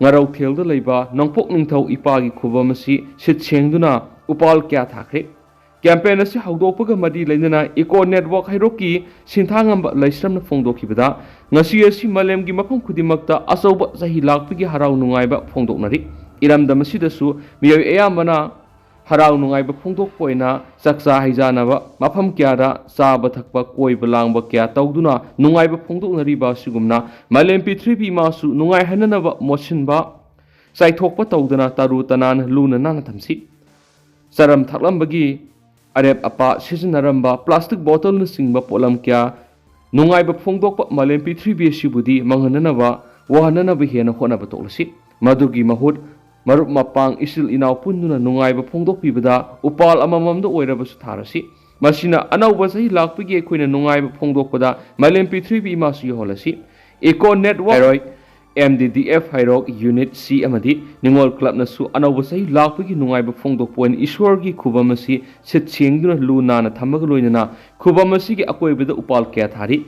ꯉꯥꯔꯧꯊꯦꯜꯗ ꯂꯩꯕ ꯅꯣꯡꯄꯣꯛ ꯅꯤꯡꯊꯧ ꯏꯄꯥꯒꯤ ꯈꯨꯕꯝ ꯑꯁꯤ ꯁꯤꯠ ꯁꯦꯡꯗꯨꯅ ꯎꯄꯥꯜ ꯀꯌꯥ ꯊꯥꯈ꯭ꯔꯦ꯫ ꯀꯦꯝꯄꯦꯟ ꯑꯁꯤ ꯍꯧꯗꯣꯛꯄꯒ ꯃꯔꯤ ꯂꯩꯅꯅ ꯏꯀꯣ ꯅꯦꯠꯋꯥꯔꯛ ꯍꯩꯔꯣꯛꯀꯤ ꯁꯤꯟꯊꯥꯡꯉꯝꯕ ꯂꯩꯁ꯭ꯔꯝꯅ ꯐꯣꯡꯗꯣꯛꯈꯤꯕꯗ, ꯉꯁꯤ ꯑꯁꯤ ꯃꯥꯂꯦꯝꯒꯤ ꯃꯐꯝ ꯈꯨꯗꯤꯡꯃꯛꯇ ꯑꯆꯧꯕ ꯆꯍꯤ ꯂꯥꯛꯄꯒꯤ ꯍꯔꯥꯎ ꯅꯨꯡꯉꯥꯏꯕ ꯐꯣꯡꯗꯣꯛꯅꯔꯤ꯫ ꯏꯔꯝꯗꯝ ꯑꯁꯤꯗꯁꯨ ꯃꯤꯑꯣꯏ ꯑꯌꯥꯝꯕꯅ ꯍꯔꯥꯎ ꯅꯨꯡꯉꯥꯏꯕ ꯐꯣꯡꯗꯣꯛꯄ ꯑꯣꯏꯅ ꯆꯥꯛꯆꯥ ꯍꯩꯖꯥꯅꯕ ꯃꯐꯝ ꯀꯌꯥꯗ ꯆꯥꯕ ꯊꯛꯄ, ꯀꯣꯏꯕ ꯂꯥꯡꯕ ꯀꯌꯥ ꯇꯧꯗꯨꯅ ꯅꯨꯡꯉꯥꯏꯕ ꯐꯣꯡꯗꯣꯛꯅꯔꯤꯕ ꯑꯁꯤꯒꯨꯝꯅ ꯃꯥꯂꯦꯝ ꯄ꯭ꯔꯤꯊꯤꯕꯤ ꯏꯃꯥꯁꯨ ꯅꯨꯡꯉꯥꯏꯍꯟꯅꯅꯕ ꯃꯣꯠꯁꯤꯟꯕ ꯆꯥꯏꯊꯣꯛꯄ ꯇꯧꯗꯅ ꯇꯔꯨ ꯇꯅꯥꯟ ꯂꯨꯅ ꯅꯥꯟꯅ ꯊꯝꯁꯤ꯫ ꯆꯥꯔꯝ ꯊꯛꯂꯝꯕꯒꯤ ꯑꯔꯦꯞ ꯑꯄꯥ ꯁꯤꯖꯤꯟꯅꯔꯝꯕ ꯄ꯭ꯂꯥꯁꯇꯤꯛ ꯕꯣꯇꯜꯅꯆꯤꯡꯕ ꯄꯣꯠꯂꯝ ꯀꯌꯥ ꯅꯨꯡꯉꯥꯏꯕ ꯐꯣꯡꯗꯣꯛꯄ ꯃꯥꯂꯦꯝ ꯄ꯭ꯔꯤꯊꯤꯕꯤ ꯑꯁꯤꯕꯨꯗꯤ ꯃꯥꯡꯍꯟꯅꯅꯕ, ꯋꯥꯍꯟꯅꯅꯕ ꯍꯦꯟꯅ ꯍꯣꯠꯅꯕ ꯇꯣꯛꯂꯁꯤ꯫ ꯃꯗꯨꯒꯤ ꯃꯍꯨꯠ ꯃꯔꯨꯞ ꯃꯄꯥꯡ ꯏꯆꯤꯜ ꯏꯅꯥꯎ ꯄꯨꯟꯗꯨꯅ ꯅꯨꯡꯉꯥꯏꯕ ꯐꯣꯡꯗꯣꯛꯄꯤꯕꯗ ꯎꯄꯥꯜ ꯑꯃꯃꯝꯗ ꯑꯣꯏꯔꯕꯁꯨ ꯊꯥꯔꯁꯤ꯫ ꯃꯁꯤꯅ ꯑꯅꯧꯕ ꯆꯍꯤ ꯂꯥꯛꯄꯒꯤ ꯑꯩꯈꯣꯏꯅ ꯅꯨꯡꯉꯥꯏꯕ ꯐꯣꯡꯗꯣꯛꯄꯗ ꯃꯥꯂꯦꯝ ꯄ꯭ꯔꯤꯊꯤꯕꯤ ꯏꯃꯥꯁꯨ ꯌꯧꯍꯜꯂꯁꯤ꯫ Eco network Heirok M D D F Heirok unit ꯁꯤ ꯑꯃꯗꯤ ꯅꯤꯉꯣꯜ ꯀ꯭ꯂꯕꯅꯁꯨ ꯑꯅꯧꯕ ꯆꯍꯤ ꯂꯥꯛꯄꯒꯤ ꯅꯨꯡꯉꯥꯏꯕ ꯐꯣꯡꯗꯣꯛꯄ ꯑꯣꯏꯅ ꯏꯁꯣꯔꯒꯤ ꯈꯨꯕꯝ ꯑꯁꯤ ꯁꯤꯠ ꯁꯦꯡꯗꯨꯅ ꯂꯨ ꯅꯥꯟꯅ ꯊꯝꯕꯒ ꯂꯣꯏꯅꯅ ꯈꯨꯕꯝ ꯑꯁꯤꯒꯤ ꯑꯀꯣꯏꯕꯗ ꯎꯄꯥꯜ ꯀꯌꯥ ꯊꯥꯔꯤ꯫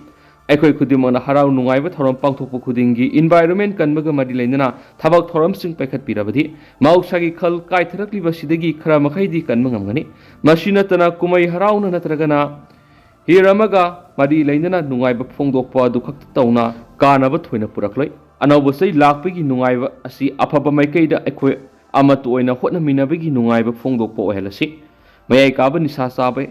ꯑꯩꯈꯣꯏ ꯈꯨꯗꯤꯡꯃꯛꯅ ꯍꯔꯥꯎ ꯅꯨꯡꯉꯥꯏꯕ ꯊꯧꯔꯝ ꯄꯥꯡꯊꯣꯛꯄ ꯈꯨꯗꯤꯡꯒꯤ ꯏꯟꯚꯥꯏꯔꯣꯟꯃꯦꯟ ꯀꯟꯕꯒ ꯃꯔꯤ ꯂꯩꯅꯅ ꯊꯕꯛ ꯊꯧꯔꯝꯁꯤꯡ ꯄꯥꯏꯈꯠꯄꯤꯔꯕꯗꯤ ꯃꯍꯧꯁꯥꯒꯤ ꯈꯜ ꯀꯥꯏꯊꯔꯛꯂꯤꯕ ꯑꯁꯤꯗꯒꯤ ꯈꯔ ꯃꯈꯩꯗꯤ ꯀꯟꯕ ꯉꯝꯒꯅꯤ꯫ ꯃꯁꯤ ꯅꯠꯇꯅ ꯀꯨꯝꯍꯩ ꯍꯔꯥꯎꯅ ꯅꯠꯇ꯭ꯔꯒꯅ ꯍꯤꯔꯝ ꯑꯃꯒ ꯃꯔꯤ ꯂꯩꯅꯅ ꯅꯨꯡꯉꯥꯏꯕ ꯐꯣꯡꯗꯣꯛꯄ ꯑꯗꯨ ꯈꯛꯇ ꯇꯧꯅ ꯀꯥꯟꯅꯕ ꯊꯣꯏꯅ ꯄꯨꯔꯛꯂꯣꯏ꯫ ꯑꯅꯧꯕ ꯆꯍꯤ ꯂꯥꯛꯄꯒꯤ ꯅꯨꯡꯉꯥꯏꯕ ꯑꯁꯤ ꯑꯐꯕ ꯃꯥꯏꯀꯩꯗ ꯑꯩꯈꯣꯏ ꯑꯃꯠꯇ ꯑꯣꯏꯅ ꯍꯣꯠꯅꯃꯤꯟꯅꯕꯒꯤ ꯅꯨꯡꯉꯥꯏꯕ ꯐꯣꯡꯗꯣꯛꯄ ꯑꯣꯏꯍꯜꯂꯁꯤ꯫ ꯃꯌꯥꯏ ꯀꯥꯕ ꯅꯤꯁꯥ ꯆꯥꯕ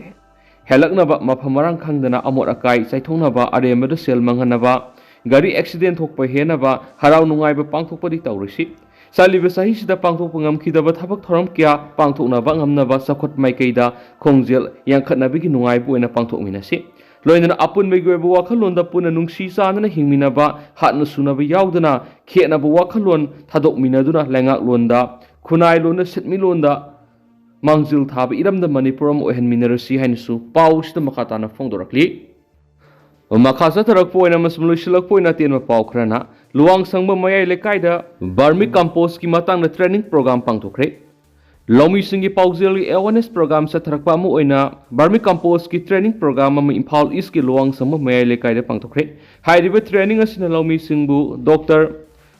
ꯍꯦꯜꯂꯛꯅꯕ, ꯃꯐꯝ ꯃꯔꯥꯡ ꯈꯪꯗꯅ ꯑꯃꯣꯠ ꯑꯀꯥꯏ ꯆꯥꯏꯊꯣꯛꯅꯕ, ꯑꯔꯦꯝꯕꯗ ꯁꯦꯜ ꯃꯥꯡꯍꯟꯅꯕ, ꯒꯥꯔꯤ ꯑꯦꯛꯁꯤꯗꯦꯟ ꯊꯣꯛꯄ ꯍꯦꯟꯅꯕ ꯍꯔꯥꯎ ꯅꯨꯡꯉꯥꯏꯕ ꯄꯥꯡꯊꯣꯛꯄꯗꯤ ꯇꯧꯔꯣꯏꯁꯤ꯫ ꯆꯠꯂꯤꯕ ꯆꯍꯤꯁꯤꯗ ꯄꯥꯡꯊꯣꯛꯄ ꯉꯝꯈꯤꯗꯕ ꯊꯕꯛ ꯊꯧꯔꯝ ꯀꯌꯥ ꯄꯥꯡꯊꯣꯛꯅꯕ ꯉꯝꯅꯕ ꯆꯥꯎꯈꯠ ꯃꯥꯏꯀꯩꯗ ꯈꯣꯡꯖꯦꯜ ꯌꯥꯡꯈꯠꯅꯕꯒꯤ ꯅꯨꯡꯉꯥꯏꯕ ꯑꯣꯏꯅ ꯄꯥꯡꯊꯣꯛꯃꯤꯟꯅꯁꯤ꯫ ꯂꯣꯏꯅꯅ ꯑꯄꯨꯟꯕꯒꯤ ꯑꯣꯏꯕ ꯋꯥꯈꯜꯂꯣꯟꯗ ꯄꯨꯟꯅ ꯅꯨꯡꯁꯤ ꯆꯥꯟꯅꯅ ꯍꯤꯡꯃꯤꯟꯅꯕ, ꯍꯥꯠꯅ ꯁꯨꯅꯕ ꯌꯥꯎꯗꯅ ꯈꯦꯠꯅꯕ ꯋꯥꯈꯜꯂꯣꯟ ꯊꯥꯗꯣꯛꯃꯤꯟꯅꯗꯨꯅ ꯂꯩꯉꯥꯛꯂꯣꯟꯗ, ꯈꯨꯟꯅꯥꯏꯂꯣꯟꯗ, ꯁꯦꯟꯃꯤꯠꯂꯣꯟꯗ ꯃꯥꯡꯖꯤꯜ ꯊꯥꯕ ꯏꯔꯝꯗꯝ ꯃꯅꯤꯄꯨꯔ ꯑꯃ ꯑꯣꯏꯍꯟꯃꯤꯟꯅꯔꯁꯤ ꯍꯥꯏꯅꯁꯨ ꯄꯥꯎꯁꯤꯗ ꯃꯈꯥ ꯇꯥꯅ ꯐꯣꯡꯗꯣꯔꯛꯂꯤ꯫ ꯃꯈꯥ ꯆꯠꯊꯔꯛꯄ ꯑꯣꯏꯅ ꯑꯃꯁꯨꯡ ꯂꯣꯏꯁꯤꯜꯂꯛꯄ ꯑꯣꯏꯅ ꯑꯇꯦꯟꯕ ꯄꯥꯎ ꯈꯔꯅ, ꯂꯨꯋꯥꯡꯁꯪꯕꯝ ꯃꯌꯥꯏ ꯂꯩꯀꯥꯏꯗ ꯕꯔꯃꯤ ꯀꯝꯄꯣꯁꯀꯤ ꯃꯇꯥꯡꯗ ꯇ꯭ꯔꯦꯅꯤꯡ ꯄ꯭ꯔꯣꯒ꯭ꯔꯥꯝ ꯄꯥꯡꯊꯣꯛꯈ꯭ꯔꯦ꯫ ꯂꯧꯃꯤꯁꯤꯡꯒꯤ ꯄꯥꯎꯖꯦꯜꯒꯤ ꯑꯦꯋꯥꯔꯅꯦꯁ ꯄ꯭ꯔꯣꯒ꯭ꯔꯥꯝ ꯆꯠꯊꯔꯛꯄ ꯑꯃ ꯑꯣꯏꯅ ꯕꯔꯃꯤ ꯀꯝꯄꯣꯁꯀꯤ ꯇ꯭ꯔꯦꯅꯤꯡ ꯄ꯭ꯔꯣꯒ꯭ꯔꯥꯝ ꯑꯃ ꯏꯝꯐꯥꯜ ꯏꯁꯀꯤ ꯂꯨꯋꯥꯡꯁꯪꯕꯝ ꯃꯌꯥꯏ ꯂꯩꯀꯥꯏꯗ ꯄꯥꯡꯊꯣꯛꯈ꯭ꯔꯦ꯫ ꯍꯥꯏꯔꯤꯕ ꯇ꯭ꯔꯦꯅꯤꯡ ꯑꯁꯤꯅ ꯂꯧꯃꯤꯁꯤꯡꯕꯨ ꯗꯣꯛꯇꯔ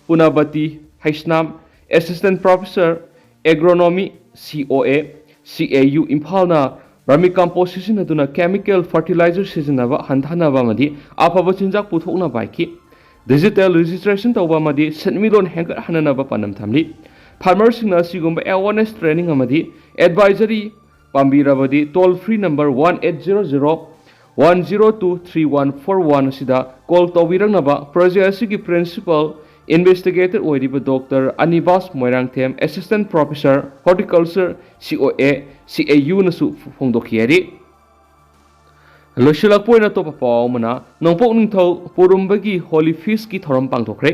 ꯄꯨꯅꯥꯕꯇꯤ ꯍꯩꯁꯅꯥꯝ, ꯑꯦꯁꯤꯁꯇꯦꯟ ꯄ꯭ꯔꯣꯐꯦꯁꯔ, ꯑꯦꯒ꯭ꯔꯣꯅꯣꯃꯤ, ꯁꯤ ꯑꯣ ꯑꯦ, ꯁꯤ ꯑꯦ ꯌꯨ ꯏꯝꯐꯥꯜꯅ ꯕꯔꯃꯤ ꯀꯝꯄꯣꯁ ꯁꯤꯖꯤꯟꯅꯗꯨꯅ ꯀꯦꯃꯤꯀꯦꯜ ꯐꯔꯇꯤꯂꯥꯏꯖꯔ ꯁꯤꯖꯤꯟꯅꯕ ꯍꯟꯊꯍꯟꯅꯕ ꯑꯃꯗꯤ ꯑꯐꯕ ꯆꯤꯟꯖꯥꯛ ꯄꯨꯊꯣꯛꯅꯕ ꯍꯥꯏꯈꯤ꯫ ꯗꯤꯖꯤꯇꯦꯜ ꯔꯦꯖꯤꯁꯇ꯭ꯔꯦꯁꯟ ꯇꯧꯕ ꯑꯃꯗꯤ ꯁꯦꯟꯃꯤꯠꯂꯣꯟ ꯍꯦꯟꯒꯠꯍꯟꯅꯅꯕ ꯄꯥꯟꯗꯝ ꯊꯝꯂꯤ꯫ ꯐꯥꯔꯃꯔꯁꯤꯡꯅ ꯑꯁꯤꯒꯨꯝꯕ ꯑꯦꯋꯥꯔꯅꯦꯁ ꯇ꯭ꯔꯦꯅꯤꯡ ꯑꯃꯗꯤ ꯑꯦꯗꯚꯥꯏꯖꯔꯤ ꯄꯥꯝꯕꯤꯔꯕꯗꯤ toll free number one eight zero zero one zero two three one four one ꯑꯁꯤꯗ ꯀꯣꯜ ꯇꯧꯕꯤꯔꯛꯅꯕ ꯄ꯭ꯔꯣꯖꯦꯛ ꯑꯁꯤꯒꯤ ꯄ꯭ꯔꯤꯟꯁꯤꯄꯥꯜ ꯏꯟꯚꯦꯁꯇꯤꯒꯦꯇꯔ ꯑꯣꯏꯔꯤꯕ doctor Anibas Moirangthem, assistant professor, horticulture, C O ꯑꯦ, ꯁꯤ ꯑꯦ ꯌꯨꯅꯁꯨ ꯐꯣꯡꯗꯣꯛꯈꯤ ꯍꯥꯏꯔꯤ꯫ ꯂꯣꯏꯁꯤꯜꯂꯛꯄ ꯑꯣꯏꯅ ꯑꯇꯣꯞꯄ ꯄꯥꯎ ꯑꯃꯅ, ꯅꯣꯡꯄꯣꯛ ꯅꯤꯡꯊꯧ ꯄꯨꯔꯨꯝꯕꯒꯤ ꯍꯣꯂꯤ ꯐꯤꯁꯀꯤ ꯊꯧꯔꯝ ꯄꯥꯡꯊꯣꯛꯈ꯭ꯔꯦ꯫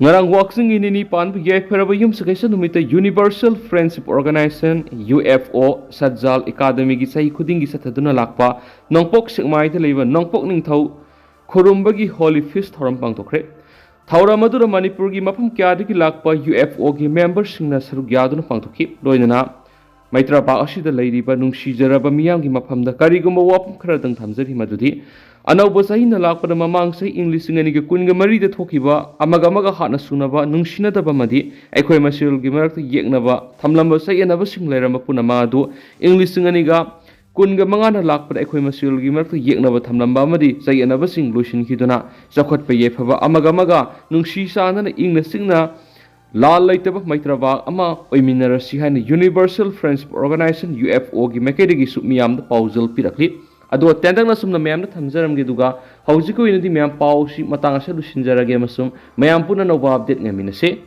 ꯉꯔꯥꯡ ꯋꯥꯛꯆꯤꯡꯒꯤ ꯅꯤꯅꯤ ꯄꯥꯟꯕ ꯌꯥꯏꯐꯔꯕ ꯌꯨꯝꯁꯀꯩꯁ ꯅꯨꯃꯤꯠꯇ universal friendship organization, U F O, Satjal ꯑꯦꯀꯥꯗꯃꯤꯒꯤ ꯆꯍꯤ ꯈꯨꯗꯤꯡꯒꯤ ꯆꯠꯊꯗꯨꯅ ꯂꯥꯛꯄ ꯅꯣꯡꯄꯣꯛ ꯁꯦꯛꯃꯥꯏꯗ ꯂꯩꯕ ꯅꯣꯡꯄꯣꯛ ꯅꯤꯡꯊꯧ ꯈꯨꯔꯨꯝꯕꯒꯤ ꯍꯣꯂꯤ ꯐꯤꯁ ꯊꯧꯔꯝ ꯄꯥꯡꯊꯣꯛꯈ꯭ꯔꯦ꯫ ꯊꯧꯔꯝ ꯑꯗꯨꯗ ꯃꯅꯤꯄꯨꯔꯒꯤ ꯃꯐꯝ ꯀꯌꯥꯗꯒꯤ ꯂꯥꯛꯄ ꯌꯨ ꯑꯦꯐ ꯑꯣꯒꯤ ꯃꯦꯝꯕꯔꯁꯤꯡꯅ ꯁꯔꯨꯛ ꯌꯥꯗꯨꯅ ꯄꯥꯡꯊꯣꯛꯈꯤ꯫ ꯂꯣꯏꯅꯅ ꯃꯩꯇ꯭ꯔꯥꯕꯥꯛ ꯑꯁꯤꯗ ꯂꯩꯔꯤꯕ ꯅꯨꯡꯁꯤꯖꯔꯕ ꯃꯤꯌꯥꯝꯒꯤ ꯃꯐꯝꯗ ꯀꯔꯤꯒꯨꯝꯕ ꯋꯥꯐꯝ ꯈꯔꯗꯪ ꯊꯝꯖꯔꯤ, ꯃꯗꯨꯗꯤ ꯑꯅꯧꯕ ꯆꯍꯤꯅ ꯂꯥꯛꯄꯗ ꯃꯃꯥꯡ ꯆꯍꯤ ꯏꯪ ꯂꯤꯁꯤꯡ ꯑꯅꯤꯒ ꯀꯨꯟꯒ ꯃꯔꯤꯗ ꯊꯣꯛꯈꯤꯕ ꯑꯃꯒ ꯑꯃꯒ ꯍꯥꯠꯅ ꯁꯨꯅꯕ, ꯅꯨꯡꯁꯤꯅꯗꯕ ꯑꯃꯗꯤ ꯑꯩꯈꯣꯏ ꯃꯁꯦꯜꯒꯤ ꯃꯔꯛꯇ ꯌꯦꯛꯅꯕ ꯊꯝꯂꯝꯕ ꯆꯌꯦꯠꯅꯕꯁꯤꯡ ꯂꯩꯔꯝꯕ ꯄꯨꯝꯅꯃꯛ ꯑꯗꯨ ꯏꯪ ꯂꯤꯁꯤꯡ ꯑꯅꯤꯒ ꯀꯨꯟꯒ ꯃꯉꯥꯅ ꯂꯥꯛꯄꯗ ꯑꯩꯈꯣꯏ ꯃꯁꯦꯜꯒꯤ ꯃꯔꯛꯇ ꯌꯦꯛꯅꯕ ꯊꯝꯂꯝꯕ ꯑꯃꯗꯤ ꯆꯌꯦꯠꯅꯕꯁꯤꯡ ꯂꯣꯏꯁꯤꯟꯈꯤꯗꯨꯅ ꯆꯥꯎꯈꯠꯄ ꯌꯥꯏꯐꯕ ꯑꯃꯒ ꯑꯃꯒ ꯅꯨꯡꯁꯤ ꯆꯥꯟꯅꯅ ꯏꯪꯅ ꯆꯤꯛꯅ ꯂꯥꯜ ꯂꯩꯇꯕ ꯃꯩꯇ꯭ꯔꯕꯥꯛ ꯑꯃ ꯑꯣꯏꯃꯤꯟꯅꯔꯁꯤ ꯍꯥꯏꯅ universal friendship organization, U F ꯑꯣꯒꯤ ꯃꯥꯏꯀꯩꯗꯒꯤꯁꯨ ꯃꯤꯌꯥꯝꯗ ꯄꯥꯎꯖꯦꯜ ꯄꯤꯔꯛꯂꯤ꯫ ꯑꯗꯣ ꯇꯦꯟꯇꯛꯅ ꯑꯁꯨꯝꯅ ꯃꯌꯥꯝꯗ ꯊꯝꯖꯔꯝꯒꯦ, ꯑꯗꯨꯒ ꯍꯧꯖꯤꯛꯀꯤ ꯑꯣꯏꯅꯗꯤ ꯃꯌꯥꯝ ꯄꯥꯎꯁꯤ ꯃꯇꯥꯡ ꯑꯁꯤꯗ ꯂꯣꯏꯁꯤꯟꯖꯔꯒꯦ ꯑꯃꯁꯨꯡ ꯃꯌꯥꯝ ꯄꯨꯟꯅ ꯑꯅꯧꯕ ꯑꯞꯗꯦꯠ ꯉꯥꯏꯃꯤꯟꯅꯁꯤ꯫